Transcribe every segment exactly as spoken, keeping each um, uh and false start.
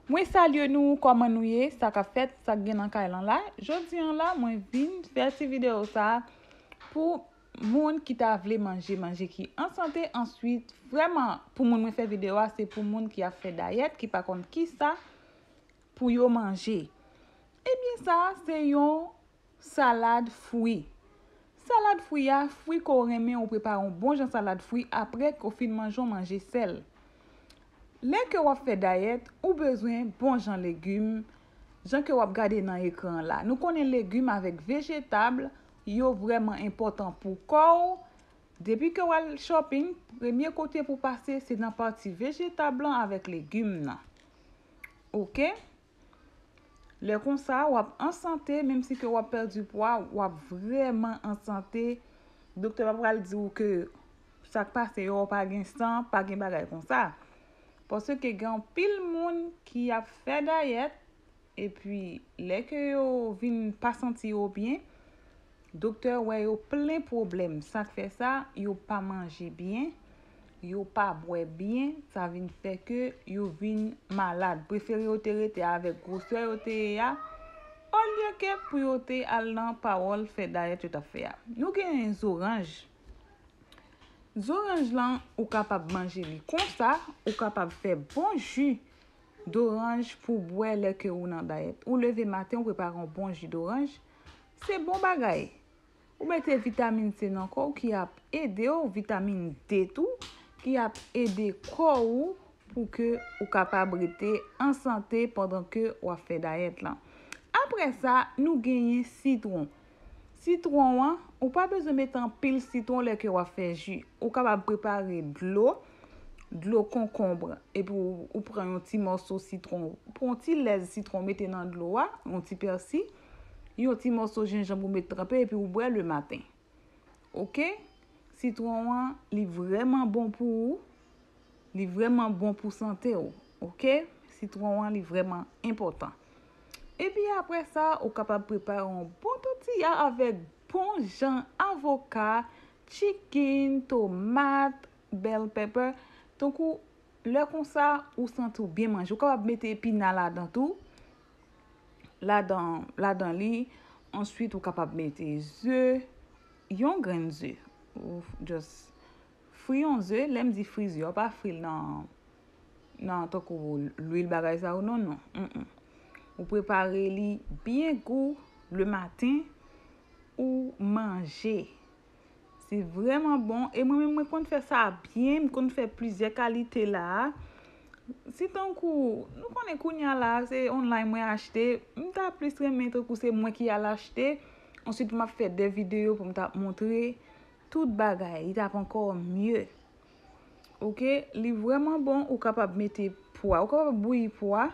Mwen salye nou, kòman nou ye? Sa k ap fèt, sa k gen nan kay lan la? Jodi an la, mwen vin fè ti videyo sa a pou moun ki ta vle manje, manje ki an sante. Answit, vrèman, pou moun mwen fè videyo a, se pou moun ki ap fè dayèt, ki pa konn kisa pou yo manje. Ebyen, sa a se yon salad fwi. Salad fwi a, fwi ke w renmen, ou prepare yon bon jan salad fwi apre ke w fin manje yon manje sèl. Lè ke w ap fè dayèt, ou bezwen bon jan legim, jan ke w ap gade nan ekran la. Nou konnen legim avèk vejetab, yo vrèman enpòtan pou kò w. Depi ke w al shopping, premye kote pou pase, se nan pati vejetab lan avèk legim nan. Oke? Lè konsa, w ap an sante, menm si ke w ap pèdi pwa, w ap vrèman an sante. Doktè pa pral di w ke sa k pase yo pa gen san, pa gen bagay konsa. Paske gen anpil moun ki ap fè dayèt, epi lè ke yo vin pa santi yo byen, doktè wè yo plen pwoblèm. Sa k fè sa, yo pa manje byen, yo pa bwè byen, sa vin fè ke yo vin malad. Prefere yo te rete avèk gwosè yo te ye a, olye ke pou yo te al nan pawòl fè dayèt yo t ap fè a. Nou gen zoranj. Zoranj lan, ou kapab manje li konsa, ou kapab fè bon ji doranj pou bwè lè ke ou nan dayèt. Ou leve maten, ou prepare yon bon ji doranj. Se bon bagay. Ou mete vitamin C nan kò w ki ap ede w, vitamin D tou, ki ap ede kò w pou ke ou kapab rete an sante pandan ke w ap fè dayèt lan. Apre sa, nou genyen sitwon. Sitwon an, ou pa bezwen mete anpil sitwon lè ke w ap fè ji. Ou kapab prepare dlo, dlo konkonb, epi w, ou pran yon ti mòso sitwon, ou pran yon ti lèz sitwon, mete nan dlo a, yon ti pèsi, yon ti mòso jenjanm ou met tranpe, epi ou bwè le maten. Oke? Sitwon an, li vrèman bon pou ou. Li vrèman bon pou sante w. Oke? Sitwon an, li vrèman enpòtan. Epi apre sa, ou kapab prepare yon bon tòtiya avèk bon jan avoka, chicken, tomat, bell pepper. Tankou, lè konsa, ou santi w byen manje. Ou kapab mete epina ladan tou. Ladan, ladan li, answit, ou kapab mete ze, yon grenn ze. Ou just fri yon ze, lè m di fri ze a, ou pa fri l nan, nan tankou lwil bagay sa yo, non, non. Mm, mm. Ou prepare li byen gou le maten, ou manje. Se vrèman bon. E mwen menm, mwen konn fè sa byen. M konn fè plizyè kalite la. Si tankou, nou konnen kounye a la, se online mwen achte. M ta plis renmen tankou se mwen ki al achte. Answit, m ap fè de videyo pou m ta montre tout bagay. Li t ap ankò mye. Oke? Li vrèman bon. Ou kapab mete pwa. Ou kapab bouyi pwa.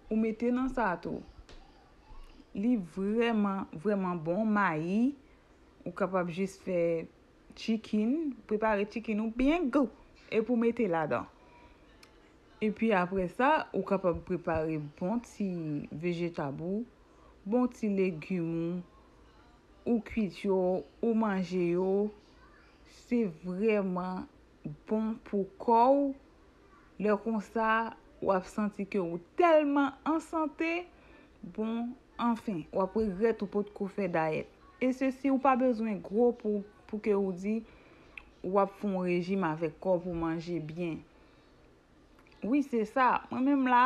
Ou mete nan sa tou. Li vrèman, vrèman bon. Mayi. Ou kapab jis fè chicken, prepare chicken ou byen gou, epi w mete ladan. Epi apre sa, ou kapab prepare bon ti vejetab ou, bon ti legim ou, ou kwit yo, ou manje yo. Se vrèman bon pou kò w. Lè konsa, w ap santi ke w tèlman an sante, bon, anfen, w ap regrèt ou potko fè dayèt. E sesi, ou pa bezwen gwo pou, pou ke ou di w ap fè yon rejim avèk kò w pou manje byen. Wi, se sa. Mwen menm la,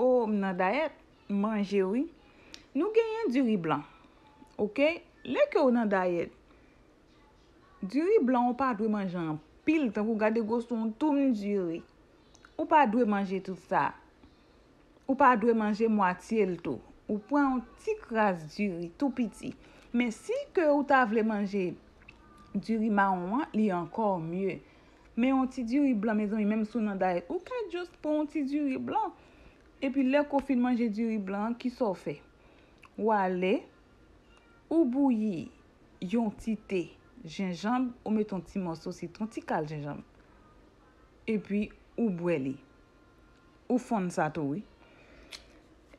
o, m nan dayèt, m manje wi. Nou genyen diri blan. Oke? Lè ke w nan dayèt, diri blan ou pa dwe manje anpil, tankou gade gwosè yon toum diri. Ou pa dwe manje tout sa. Ou pa dwe manje mwatye l tou. Ou pran yon ti kras diri tou piti. Men si ke ou ta vle manje diri mawon an, li ankò mye. Men yon ti diri blan, mezanmi, menm si w nan dayèt, ou ka just pran yon ti diri blan. Epi lè ke w fin manje diri blan an, kisa w fè? W ale, ou bouyi yon ti te jenjanm, ou mete yon ti mòso sitwon, ti kal jenjanm. Epi ou bwè li. Ou fonn sa tou, wi.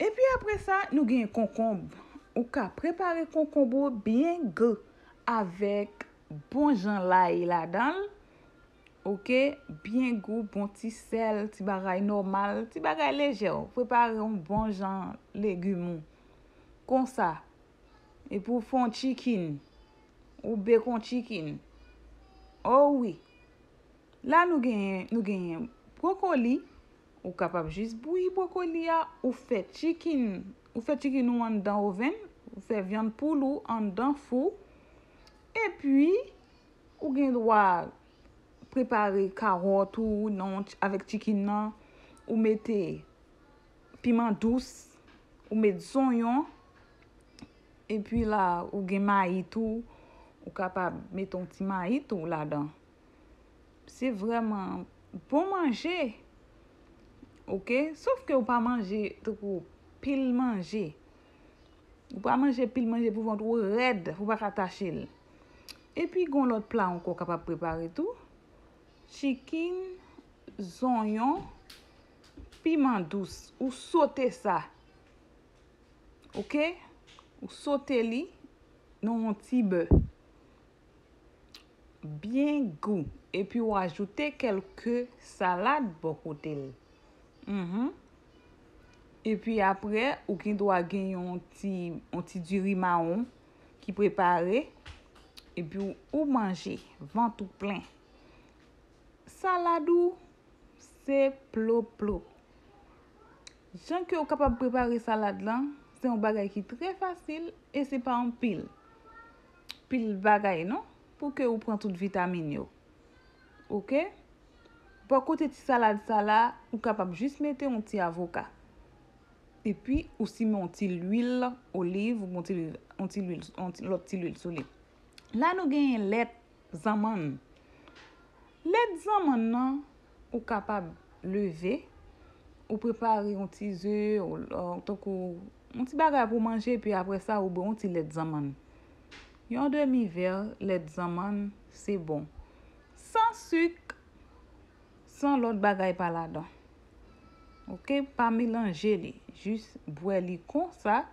Epi apre sa, nou gen konkonb. Ou ka prepare konkonb ou byen gou avèk bon jan lay ladan l. Ok, byen gou, bon ti sèl, ti bagay nòmal, ti bagay lejè. Ou prepare yon bon jan legim ou. Konsa. Epi w fè yon chicken. Ou bake yon chicken. Oh wi. La nou genyen, nou genyen brokoli. Ou kapab jis bouyi brokoli a, ou fè chicken, ou fè chicken ou anndan oven, ou fè vyann poul ou anndan fou. Epi, ou gen dwa prepare kawòt ou nan, avèk chicken nan, ou mete piman dous, ou met zonyon, epi la, ou gen mayi tou, ou kapab mete yon ti mayi tou ladan. Se vrèman bon manje. Ok? Sof ke ou pa manje tankou pil manje. Ou pa manje pil manje pou vant ou rèd, pou pa ka tache l. Epi gon lòt pla ankò w kapab prepare tou. Chicken, zonyon, piman dous. Ou sote sa. Ok? Ou sote li nan yon ti bè. Byen gou. Epi ou ajoute kèlke salad bò kote l. Mhm. Epi apre, ou gen dwa gen yon ti, yon ti diri mawon ki prepare. Epi ou, ou manje, vant ou plen. Salad ou, se plop plop. Jan ke ou kapab prepare salad lan, se yon bagay ki trè fasil e se pa yon pil, pil bagay non, pou ke ou pran tout vitamin yo. Ok? Bò kote ti salad sa la, ou kapab jis mete yon ti avoka. Epi ou simen yon ti lwil oliv, ou yon ti lwil, yon ti lwil, yon ti, lòt ti lwil sou li. La nou genyen lèt zanmann. Lèt zanmann nan, ou kapab leve, ou prepare yon ti ze, ou, ou, tankou yon ti bagay pou manje, epi apre sa, ou bwè yon ti lèt zanmann. Yon demi vè lèt zanmann, se bon. San sik, san lòt bagay pa ladan. Ok, pa melanje li. Jis bwè li konsa,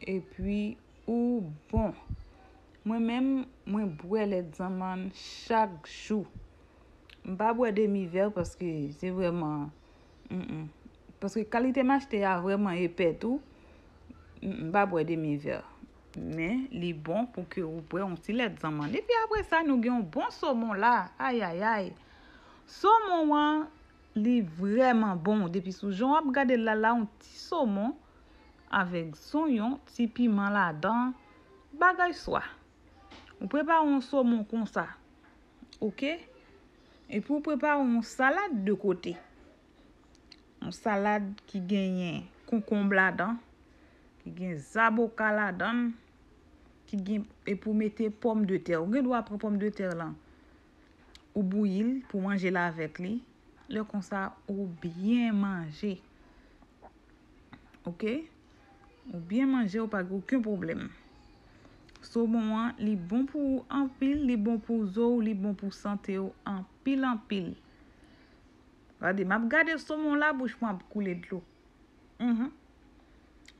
epi ou bon. Mwen menm, mwen bwè lèt zanmann chak jou. M pa bwè demi vè paske se vrèman, mm, mm. Paske kalite m achte a vrèman epè tou. Mm, m pa bwè demi vè. Men, li bon pou ke ou bwè yon ti lèt zanmann. Epi apre sa, nou gen yon bon somon la. Ayayay. Somon an, li vrèman bon. Depi sou jan w ap gade l la, la, yon ti somon avèk zonyon, ti piman ladan, bagay swa. Ou prepare yon somon konsa. Ok? Epi ou prepare yon salad de kote. Yon salad ki genyen konkonb ladan, ki gen zaboka ladan, ki gen, epi ou mete pòmdetè. Ou gen dwa pran pòmdetè lan, ou bouyi l pou manje l avèk li. Lè konsa, ou byen manje. Ok? Ou byen manje, ou pa gen okenn pwoblèm. Somon an, li bon pou ou anpil, li bon pou zo w, li bon pou sante w anpil, anpil. Gade, m ap gade somon la, bouch mwen ap koule dlo. Mhm.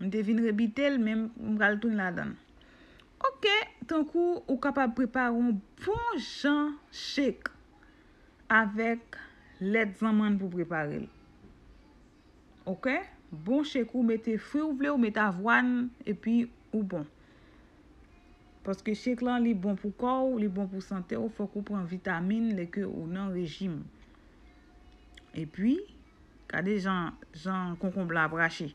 M te vin rebite l, men m pral tounen ladan l. Ok, tankou ou kapab prepare yon bon jan shake avèk lèt zanmann pou prepare l. Ok? Bon shake ou mete fwi ou vle, ou mete avwàn, epi ou bon. Paske shake lan, li bon pou kò w, li bon pou sante w, fòk ou pran vitamin lè ke ou nan rejim. Epi, gade jan, jan konkonb la ap rache.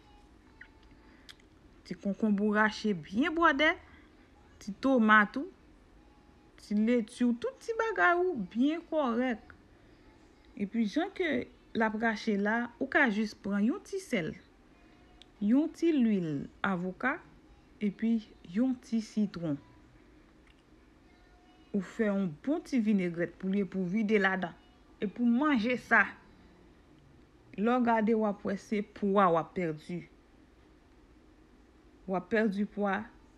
Ti konkonb ou rache byen bwòdè, ti tomat ou, ti leti ou, tout ti bagay ou byen kòrèk. Epi jan ke l ap rache la, ou ka jis pran yon ti sèl, yon ti lwil avoka, epi yon ti sitwon. Ou fè yon bon ti vinegrèt pou li epi w vide ladan. Epi w manje sa. Lè w gade, w ap wè se pwa w ap pèdi. W ap pèdi pwa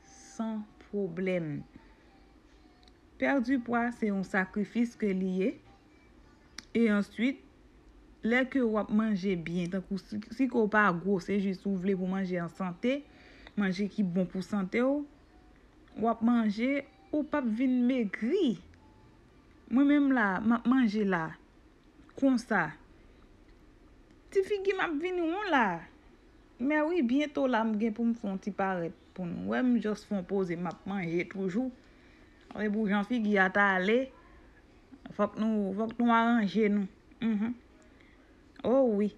san pwoblèm. Pèdi pwa se yon sakrifis ke li ye. E answit, lè ke w ap manje byen, tankou si, si ke w pa gwo, se jis ou vle pou manje an sante, manje ki bon pou sante w, w ap manje, ou p ap vin megri. Mwen menm la, m ap manje la. Konsa. Ti figi m ap vini won la. Men wi, byento la m gen pou m fè yon ti parèt pou nou. Wè m just fè yon poze, m ap manje toujou. Wè pou jan figi a ta ale. Fòk nou, fòk nou aranje nou. Mhm. Oh wi.